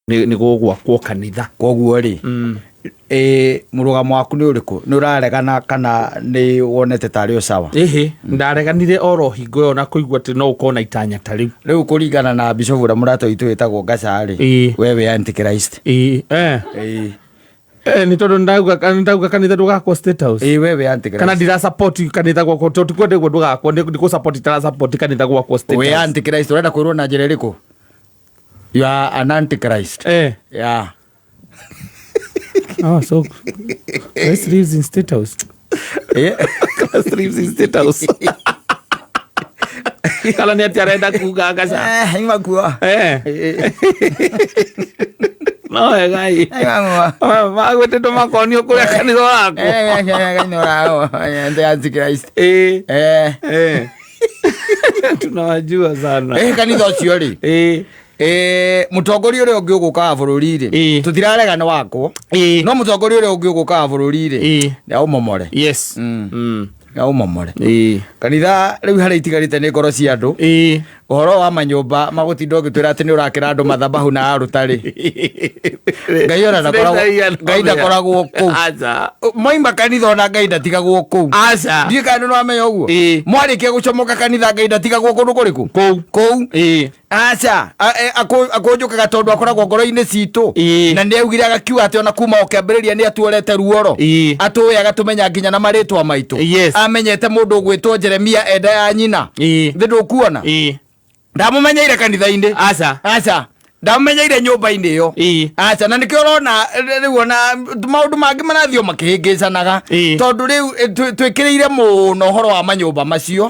Nĩ gũgwakwo kanitha. Koguo rĩ, mũrũgamo waku nĩ ũrĩkũ? Nĩ ũraregana kana nĩ wonete tarĩ o sawa? Ĩhĩ, ndareganire oro hingo ĩyo na kũigua atĩ no ũkorwo na itanya ta rĩu. Rĩu kũringana na bishofu ũrĩa mũrata witũ wĩtagwo Ngaca rĩ, we wĩ antichrist. Ĩĩ, eh. Eh, nĩ tondũ ndauga kanitha ndũgakwo State House. Ĩĩ, we wĩ antichrist. Kana ndira support kanitha gwakwo, tondũ tikwenda ũguo ndũgakwo, nĩ kũ support itara support kanitha gwakwo State Wĩ House. antichrist, ũrenda kwĩrwo na njĩra ĩrĩkũ? You are an antichrist. Yeah. Oh, so Christ lives in State House. Christ lives in State House. Kana nĩ atĩ arenda kuga ngaca. Imakua. No wega ĩ. Magwĩtĩtwo makonio kũrĩa kanitha ũrakwo. Antichrist. Tunawajua sana. Kanitha ũcio rĩ. Mũtongoria ũrĩa ũngĩ ũgũka wa bũrũri rĩ, tũtirarega nĩ wakwo, no mũtongoria ũrĩa ũngĩ ũgũka wa bũrũri rĩ, nĩ aũmomore. Nĩ aũmomore. Kanitha rĩu harĩa itigarĩte nĩ ngoro cia andũ. Ũhoro wa manyũmba magũtinda ũgĩtwĩra atĩ nĩ ũrakĩra andũ mathabahu na aruta rĩ, Ngai ona ndakoragwo, Ngai ndakoragwo kũu. Aca. Moima kanitha ona Ngai ndatigagwo kũu. Aca. Ndiũĩ kana nĩ ũramenya ũguo. Mwarĩkia gũcomoka kanitha Ngai ndatigagwo kũndũ kũrĩkũ? Kũu. Kũu. Aca, akũnjũkaga tondũ akoragwo ngoro-inĩ citũ. Na nĩ augire agakiuga atĩ ona kuma o kĩambĩrĩria nĩ atuorete ruoro. Atũĩ agatũmenya nginya na marĩtwa maitũ. Amenyete mũndũ ũgwĩtwo Jeremia enda ya nyina. Thĩ ndũkuona? Ndamũmenyeire kanitha-inĩ. Aca. Aca. Ndamũmenyeire nyũmba-inĩ ĩyo. Aca, na nĩkĩo ũrona rĩu ona maũndũ mangĩ marathiĩ o makĩhĩngĩcanaga. Tondũ rĩu twĩkĩrĩire mũno ũhoro wa manyũmba macio.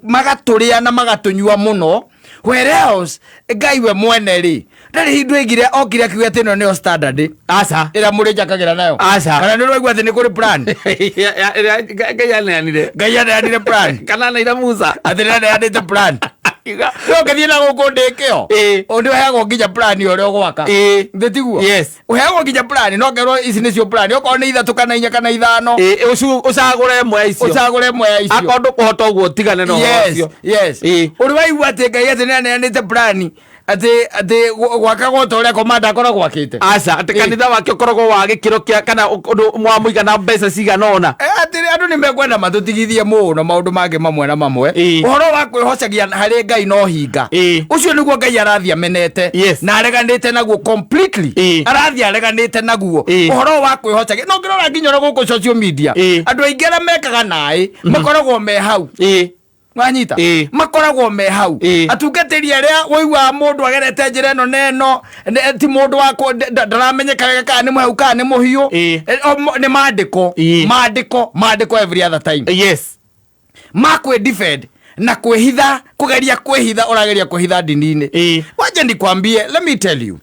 Magatũrĩa na magatũnyua mũno. Whereas Ngai we mwene rĩ, ndarĩ hingo aigire okire akiuga atĩ ĩno nĩyo standard. Aca. Ĩrĩa mũrĩnjakagĩra nayo. Aca. Kana nĩ ũraigua atĩ nĩ kũrĩ plan? Ĩrĩa Ngai aneanire. Ngai aneanire plan. Kana aneire Musa. Atĩ nĩ aneanĩte plan. No ũngĩthiĩ na gũkũ ndĩkĩo. Ũndũ ũheagwo nginya plan ya ũrĩa ũgwaka. Thĩ tiguo? Yes. Ũheagwo nginya plan, no ngerwo ici nĩcio plan. Okorwo nĩ ithatũ kana inya kana ithano. Ũcagũre ĩmwe ya icio. Ũcagũre ĩmwe ya icio. Akorwo ndũkũhota ũguo tigane na ũhoro Yes, ũcio. yes. Ũrĩ waigua atĩ Ngai atĩ nĩ aneanĩte plan atĩ gwakagwo ta ũrĩa komanda akoragwo akĩte? Aca, atĩ kanitha wake ũkoragwo wa gĩkĩro kĩa kana ũndũ wa mũigana mbeca cigana ũna. Atĩ andũ nĩ mekwenda matũtigithie mũno maũndũ mangĩ mamwe na mamwe. Ũhoro wa kwĩhocagia harĩ Ngai no hinga. Ũcio nĩguo Ngai arathiĩ amenete. Na areganĩte naguo completely. Arathiĩ areganĩte naguo. Ũhoro wa kwĩhocagia. No ngĩrora nginya ona gũkũ social media. Andũ aingĩ arĩa mekaga naĩ, makoragwo me hau. Wanyita? Makoragwo me hau. Atungatĩri arĩa ũiguaga mũndũ agerete njĩra ĩno na ĩno, ti mũndũ wa ndaramenyeka wega kana nĩ mũhehu kana nĩ mũhiũ. Nĩ maandĩko. Maandĩko, maandĩko every other time. Ma kwĩ defend na kwĩhitha, kũgeria kwĩhitha, ũrageria kwĩhitha ndini-inĩ. Wacha nikwambie, let me tell you.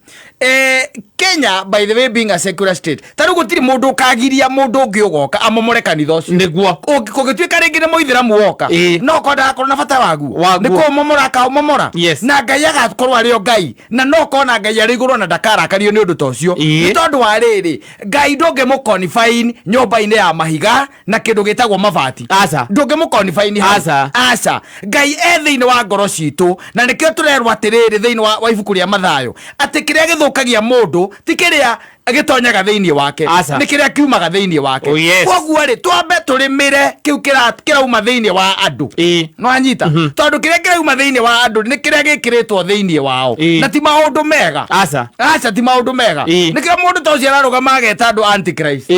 Kenya, by the way, being a secular state, ta rĩu gũtirĩ mũndũ ũkagiria mũndũ ũngĩ ũgoka amomore kanitha ũcio. Nĩguo. Kũngĩtuĩka rĩngĩ nĩ mũithĩramu woka, no korwo ndagakorwo na bata waguo. Waguo. Nĩ kũũmomora akaũmomora. Na Ngai agakorwo arĩ o Ngai. Na no korwo na Ngai arĩ igũrũ na ndakarakario nĩ ũndũ ta ũcio. Nĩ tondũ wa rĩrĩ, Ngai ndũngĩmũ-confine nyũmba-inĩ ya mahiga na kĩndũ gĩtagwo mabati. Aca. Ndũngĩmũ-confine hau. Aca. Aca. Ngai e thĩinĩ wa ngoro citũ, na nĩkĩo tũrerwo atĩrĩrĩ thĩinĩ wa ibuku rĩa Mathayo, atĩ kĩrĩa gĩthũkagia mũndũ ti kĩrĩa gĩtonyaga thĩinĩ wake, Aca. nĩ kĩrĩa kiumaga thĩinĩ wake. Oh, yes. Koguo rĩ, twambe tũrĩmĩre kĩu kĩrauma thĩinĩ wa andũ. Nĩwanyita? Tondũ kĩrĩa kĩrauma thĩinĩ wa andũ nĩ kĩrĩa gĩkĩrĩtwo thĩinĩ wao. Na ti maũndũ mega. Aca. Aca, ti maũndũ mega. Nĩkĩo mũndũ ta ũcio ararũgama ageta andũ Antichrist.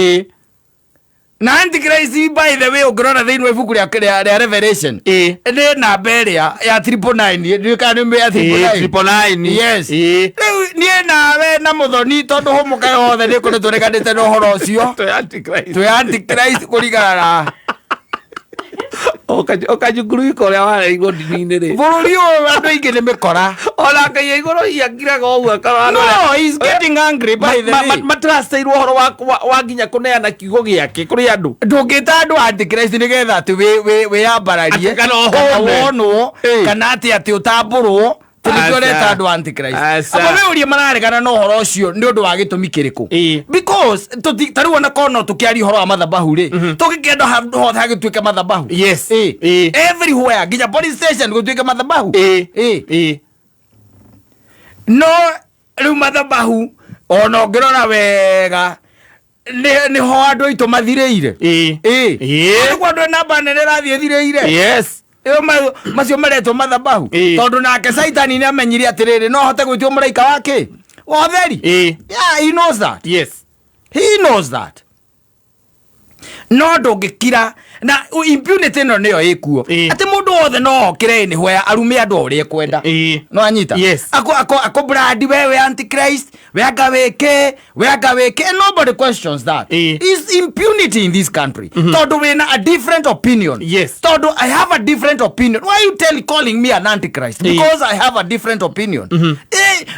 Na Antichrist, by the way, ũngĩrora thĩinĩ wa ibuku rĩa Revelation, nĩ namba ĩrĩa ya triple nine, ndiũĩ kana nĩ ya triple nine. Triple nine. Yes. Rĩu niĩ nawe na mũthoni, tondũ hũmũka yothe nĩ ĩkoretwo ĩreganĩte na ũhoro ũcio. Twĩ Antichrist. Twĩ Antichrist kũringana na Ũkajukuru iko ũrĩa wareirwo ndini-inĩ rĩ. Bũrũri ũyũ andũ aingĩ nĩ mĩkora. Ona Ngai ya igũrũ hiakiraga ũguo akarora No, he's getting angry, by the way. Matraceirwo ũhoro wa nginya kũneana kiugo gĩake kũrĩ andũ. Ndũngĩta andũ Antichrist nĩgetha atĩ wĩyambararie. Atĩ kana ũhũne. Kana wonwo, kana atĩ ũtambũrwo. Tondũ nĩkĩo ũreta andũ Antichrist. Aca. Aba wĩũrie mararegana na ũhoro ũcio nĩ ũndũ wa gĩtũmi kĩrĩkũ? Because ta rĩu ona korwo no tũkĩaria ũhoro wa mathabahu rĩ, tũngĩkĩenda handũ hothe hagĩtuĩke mathabahu. Everywhere, nginya police station gũtuĩke mathabahu. No Rĩu mathabahu ona ũngĩrora wega nĩho andũ aitũ mathirĩire. Ĩĩ. Ĩĩ. Ĩĩ. Nĩguo andũ namba nene ĩrathiĩ ĩthirĩire. Yes. Ĩyo macio maretwo mathabahu. Ĩĩ. Tondũ nake Saitani nĩ amenyire atĩrĩrĩ, no hote gwĩtio mũraika wa kĩ? Wa ũtheri. Ĩĩ. Yeah, he knows that. Yes. He knows that. No ndũngĩkira na impunity ĩno nĩyo ĩkuo. Ĩĩ. Atĩ mũndũ wothe no okĩre anywhere arume andũ o ũrĩa ekwenda. Ĩĩ. No anyita. Yes. Ako ako ako brand wewe antichrist, we anga wĩke, we anga wĩke, and nobody questions that. Ĩĩ. Is impunity in this country. Tondũ wĩna a different opinion. Yes. Tondũ I have a different opinion. Why you tell calling me an antichrist? Ĩĩ. Because I have a different opinion.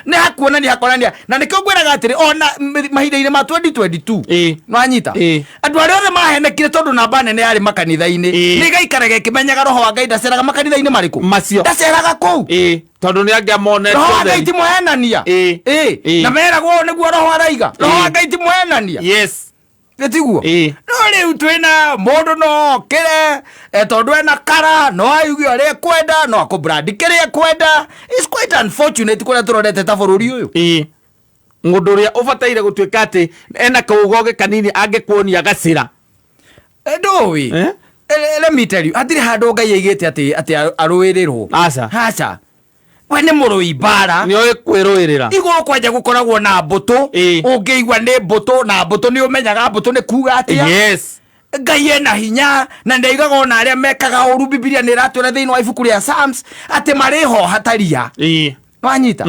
Nĩ hakuonania hakonania na nĩkĩo ngwĩraga atĩrĩ ona mahinda-inĩ ma 2022 Ĩĩ. nwanyita Ĩĩ. Andũ arĩa othe mahenekire tondũ namba nene yarĩ makanitha-inĩ, Ĩĩ. nĩ gaikaraga ĩkĩmenyaga roho wa Ngai ndaceraga makanitha-inĩ marĩkũ. Macio. Ndaceraga kũu. Ĩĩ. Tondũ nĩ angĩamonete Roho wa Ngai ũtheri. ti mũhenania. Ĩĩ. Ĩĩ. Ĩĩ. Na meragwo ũũ nĩguo roho araiga. Roho wa Ĩĩ. Ngai ti mũhenania. Yes. Nĩ tiguo? Ĩĩ. No rĩu twĩna mũndũ no okĩre, tondũ ena kara no aigue ũrĩa ekwenda, no akũbrandi kĩrĩa ekwenda. It's quite unfortunate kũrĩa tũrorete ta bũrũri ũyũ. Ĩĩ. Mũndũ ũrĩa ũbataire gũtuĩka atĩ ena kaũgoge kanini angĩkuonia gacĩra. Ndũĩ. Eh? Let me tell you, hatirĩ handũ Ngai aigĩte atĩ arũĩrĩrwo. Aca. Aca. We nĩ mũrũi mbara. Nĩ oĩ kwĩrũĩrĩra. Igũrũ kwanja gũkoragwo na mbũtũ. Ĩĩ. Ũngĩigua nĩ mbũtũ, na mbũtũ nĩ ũmenyaga mbũtũ nĩ kuga atĩa. Yes. Ngai ena hinya na ndaigaga ona arĩa mekaga ũru. Bibilia nĩ ĩratwĩra thĩinĩ wa ibuku rĩa Psalms atĩ marĩ hoha ta ria. Ĩĩ. Wanyita?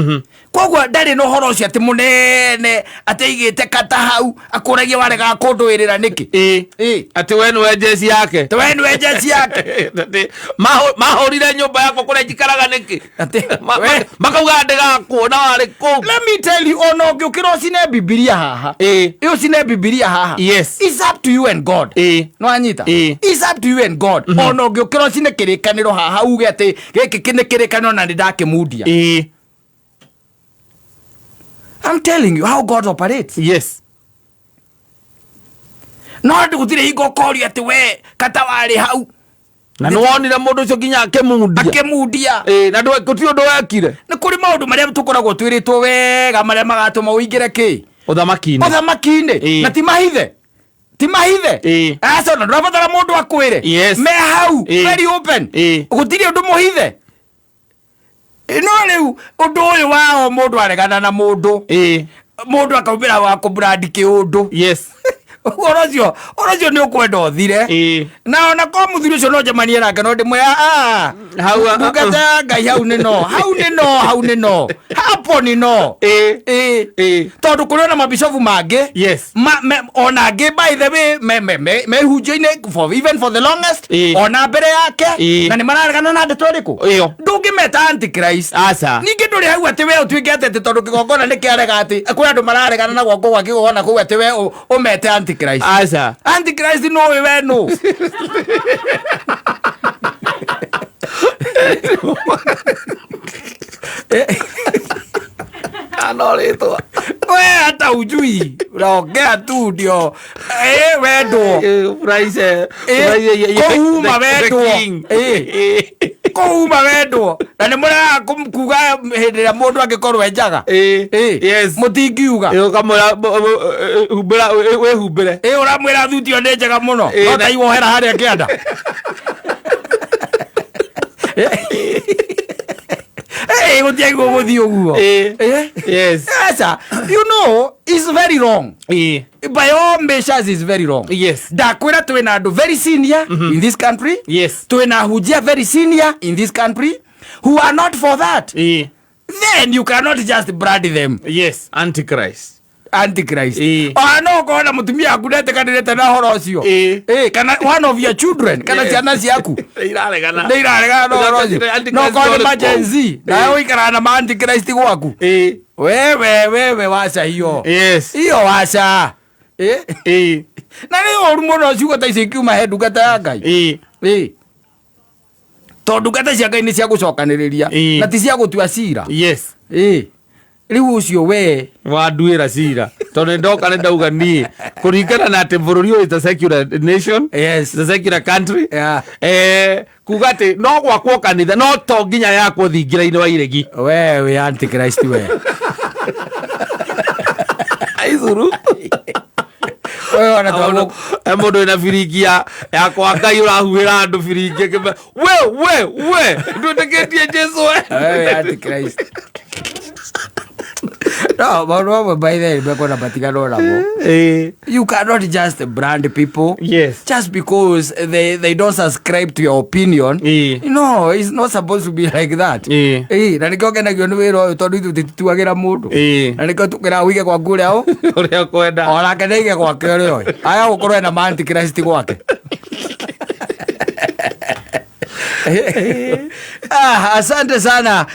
Koguo ndarĩ na ũhoro ũcio atĩ mũnene atĩ aigĩte kata hau akũragia waregaga kũndũĩrĩra nĩkĩ. Ĩĩ. Ĩĩ. Atĩ we nĩwe njeci yake. Atĩ we nĩwe njeci yake. Atĩ mahũrire nyũmba yakwa kũrĩa njikaraga nĩkĩ? Atĩ we- Makauga ndĩgakuona warĩ kũu. Let me tell you, ona ũngĩũkĩra ũcine Bibilia haha. Ĩĩ. Ĩ ũcine Bibilia haha. Yes. It's up to you and God. Ĩĩ. Nĩwanyita? Ĩĩ. It's up to you and God. Ona ũngĩũkĩra ũcine kĩrĩkanĩro haha uge atĩ gĩkĩ nĩ kĩrĩkanĩro na nĩndakĩmundia. Ĩĩ. I'm telling you how God operates. Yes. No gũtirĩ hingo ũkorio atĩ we kata warĩ hau. Na nĩwonire mũndũ ũcio nginya akĩmundia. Akĩmundia. Ĩĩ, na gũtirĩ ũndũ wekire. Nĩ kũrĩ maũndũ marĩa tũkoragwo twĩrĩtwo wega marĩa magatũma ũingĩre kĩ? Ũthamaki-inĩ. Ũthamaki-inĩ. Ĩĩ. Na ti mahithe. Ti mahithe. Ĩĩ. Aca, ona ndũrabatara mũndũ akwĩre. Yes. Me hau, Ĩĩ. very open. Ĩĩ. Gũtirĩ ũndũ mũhithe. No rĩu ũndũ ũyũ wao mũndũ aregana na mũndũ. Ĩĩ. Mũndũ akaumĩra wa kũbrandi kĩũndũ. Yes. Ũhoro ũcio nĩ ũkwenda ũthire. Ĩĩ. Na ona ko mũthuri ũcio no njemanie nake no ndĩmwĩra, Hau, ndungata ya Ngai hau nĩ no, hau nĩ no, hau nĩ no. Hapo nĩ no. Ĩĩ. Ĩĩ. Ĩĩ. Tondũ kũrĩ ona mabicobu mangĩ. Yes. Ona angĩ by the way me hunjio-inĩ for even for the longest. Ĩĩ. Ona mbere yake. Ĩĩ. Na nĩ mararegana na ndeto ĩrĩkũ? Ĩyo. Ndũngĩmeta antichrist. Aca. Ningĩ ndũrĩ hau atĩ we ũtuĩke atĩ tondũ kĩgongona nĩ kĩarega atĩ kwĩ andũ mararegana na gwakwo gwa kĩgongona kũu atĩ we ũmete antichrist. Aca. Antichrist nũ ũĩ we nũ? Kana ũrĩtwa. We hata ujui. Unaongea tu ndio. Wendwo. Furahishe. Kũhuma wendwo. Kũhuma wendwo. Na nĩ mũregaga kuga hĩndĩ ĩrĩa mũndũ angĩkorwo e njaga. Yes. Mũtingiuga. Ũkamwĩra humbĩra wĩhumbĩre. Ũramwĩra thuti ĩyo nĩ njega mũno. Ĩĩ, No na- ta iwohera harĩa kĩanda. Gũtiagĩrĩirwo gũthiĩ ũguo. Yes. Aca, you know, it's very wrong. By all measures is very wrong. Yes. Ndakwĩra twĩna andũ very senior in this country. Yes. Twĩna ahunjia very senior in this country who are not for that. Then you cannot just brand them. Yes. Antichrist. Antichrist. Ĩĩ. Ona no ũkorwo na mũtumia waku ndetĩkanĩrĩte na ũhoro ũcio. Ĩĩ. Ĩĩ, kana one of your children, kana Yes. ciana ciaku. Nĩ iraregana. Nĩ iraregana na ũhoro ũcio. Antichrist No ũkorwo nĩ ũrĩkũ? ma Gen Z, nawe ũikaraga na ma Antichrist gwaku. Ĩĩ. Wewe, wewe waca hiyo. Yes. Hiyo waca. Ĩĩ. Ĩĩ. Na nĩ ũru mũno ciugo ta icio ikiuma he ndungata ya Ngai. Ĩĩ. Ĩĩ. Tondũ ndungata cia Ngai nĩ cia gũcokanĩrĩria Ĩĩ. na ti cia gũtua cira. Yes. Ĩĩ. Rĩu ũcio we Wanduĩra cira tondũ nĩndoka nĩ ndauga niĩ kũringana na atĩ bũrũri ũyũ is a secular nation. Yes. It's a secular country. Yeah. Kuga atĩ no gwakwo kanitha no to nginya yakwo thingira-inĩ wa iregi. We wĩ antichrist we. Aicuru. Wewe ona twaguo He mũndũ wĩna biringi ya kwa Ngai ũrahuhĩra andũ biringi akĩme we we we ndwĩtĩkĩtie Jesu we. Wewe antichrist. No, maũndũ mamwe by the way mekwenda matiganwo namo. You cannot just brand people just because they don't subscribe to your opinion. No, it's not supposed to be like that. Na nĩkĩo ngenagio nĩ wĩra ũyũ tondũ ithuĩ tũtituagĩra mũndũ. Na nĩkĩo tũkwĩraga wĩige gwaku ũrĩa Ũrĩa ũkwenda. Onake nĩaige gwake ũrĩa oĩ. Aya gũkorwo ena ma antichrist gwake. Ah, asante sana.